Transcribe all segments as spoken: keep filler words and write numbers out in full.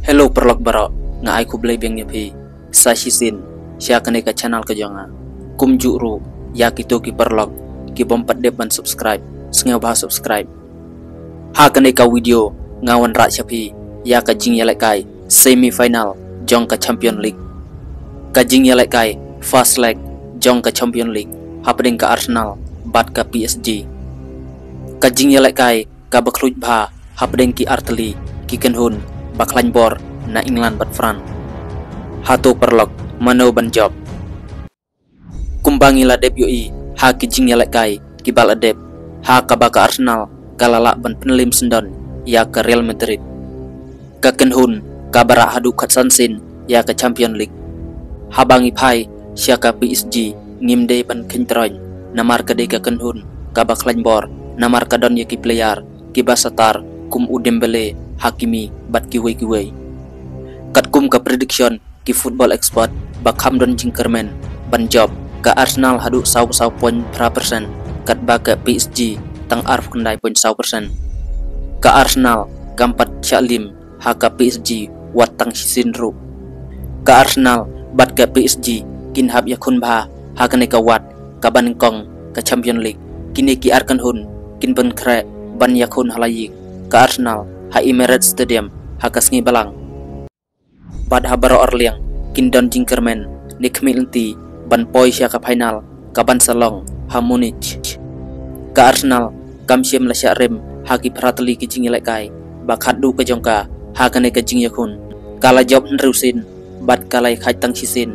Hello paralok baroh, nga ai khublei biang ïa phi sa shisien sha kane ka channel ka jong nga. Kumjuh ruh ïa kito ki paralok ki bym pat dep ban subscribe, sngewbha subscribe. Ha kane ka video nga wanrah sha phi ïa ka jingïalehkai semi final jong ka Champion League. Ka jingïalehkai first leg jong ka Champion League hapdeng ka Arsenal bad ka P S G. Ka jingïalehkai kaba khluit bha hapdeng ki artylli ki kynhun ba khlaiñ bor na England bad France. Hato paralok, mano ban jop? Kumba ngi la dep ïohi ha ki jingïalehkai kiba la dep, ha kaba ka Arsenal ka la lah ban pynrem syndon ïa ka Real Madrid, ka kynhun kaba rah haduh khatsan sien ïa ka Champion League. Haba ngi phai sha ka P S G ngim dei ban kheiñ troiñ, namar ka dei ka kynhun kaba khlaiñ bor, namar ka don ïa ki player kiba shatar kum u Dembele, Hakimi bad kiwei kiwei. Katkum ka prediction ki football expert ba kham don jingkyrmen ban jop, ka Arsenal haduh saw saw point phra percent, katba ka P S G tang arphew khyndai point saw percent. Ka Arsenal kam pat shah lim ha ka P S G wat tang shisien ruh. Ka Arsenal bad ka P S G kin hap ïakhun bha ha kane ka wad kaba nyngkong ka Champion League. Kine ki ar kynhun kin pynkhreh ban ïakhun ha la ïing, ka Arsenal ha Emirates Stadium ha ka sngi Balang, bad ha baroh arliang kin don jingkyrmen ne khmih lynti ban poi sha ka final kaban sa long ha Munich. Ka Arsenal kam shym la shah rem ha ki phra tylli ki jingïalehkai ba khatduh ka jong ka ha kane ka jingïakhun. Ka la jop hynriew sien bad ka la ïakhaid tang shisien,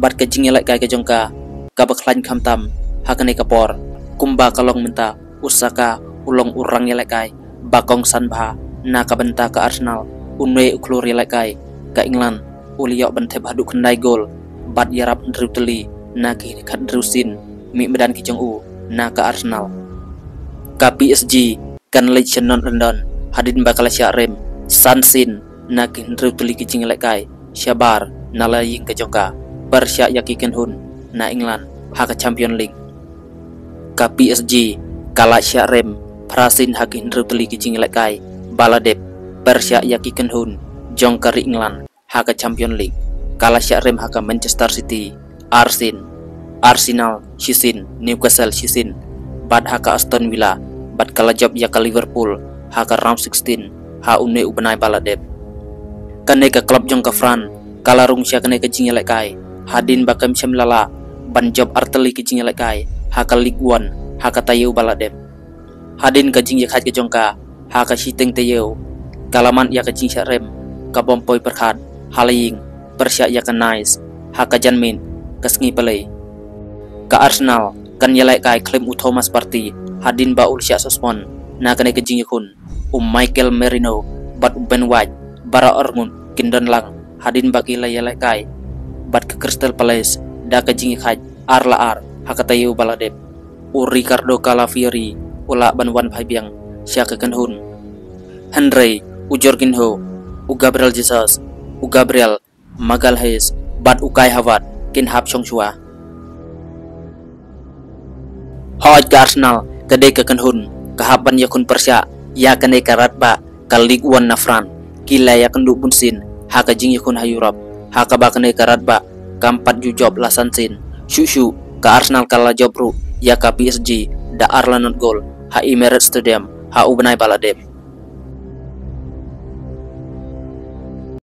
bad ka jingïalehkai ka jong ka kaba khlaiñ khamtam ha kane ka por. Kumba ka long mynta, u Saka u long u rangïalehkai ba kongsan bha na ka bynta ka Arsenal, une u khlur ïalehkai ka England u la ïoh ban thep haduh khyndai gol bad ïarap hynriew tylli na ki khathynriew sien mih madan ki jong u na ka Arsenal. Ka P S G kan leit sha North London hadien ba ka la shah rem san sien na ki hynriew tylli ki jingïalehkai shabar na la ïing ka jong ka, pyrshah ïa ki kynhun na England ha ka Champion League. Ka P S G ka la shah rem phra sien ha ki hynriew tylli ki jingïalehkai ba la dep, pyrshah ïa ki kynhun jong ka ri England ha ka Champion League. Ka la shah rem ha ka Manchester City ar sien, Arsenal shisien, Newcastle shisien, bad ha ka Aston Villa, bad ka la jop ïa ka Liverpool ha ka round sixteen ha une u bnai ba la dep. Kane ka club jong ka France ka la rung sha kane ka jingïalehkai hadien ba kam shym la lah ban jop ar tylli ki jingïalehkai ha ka Ligue One ha ka taïew ba la dep. Hadien ka jingïakhaid ka jong ka ha ka shiteng taïew, ka la mad ïa ka jingshah rem ka bym poi pyrkhat ha la ïing, pyrshah ïa ka Nice ha ka janmiet ka sngi Palei. Ka Arsenal kan ïalehkai khlem u Thomas Partey hadien ba u la shah suspend na kane ka jingïakhun. U Mikel Merino bad u Ben White baroh arngut kin don lang hadien ba ki la ïalehkai bad ka Crystal Palace da ka jingïakhaid ar la ar ha ka taïew ba la dep. U Ricardo Calafiori u lah ban wan phai biang sha ka kynhun, hynrei u Jorginho, u Gabriel Jesus, u Gabriel Magalhaes bad u Kai Havertz kin hap shong shuwa. Hooid, ka Arsenal ka dei ka kynhun ka hap ban ïakhun pyrshah ïa kane ka radbah ka Ligue One na France. Ki la ïakynduh bunsien ha ka jingïakhun ha Europe, ha kaba kane ka radbah kam pat ju jop la san sien. Shuh shuh ka Arsenal ka la jop ruh ïa ka P S G da ar la not gol ha Emirates Stadium ha u bnai ba la dep.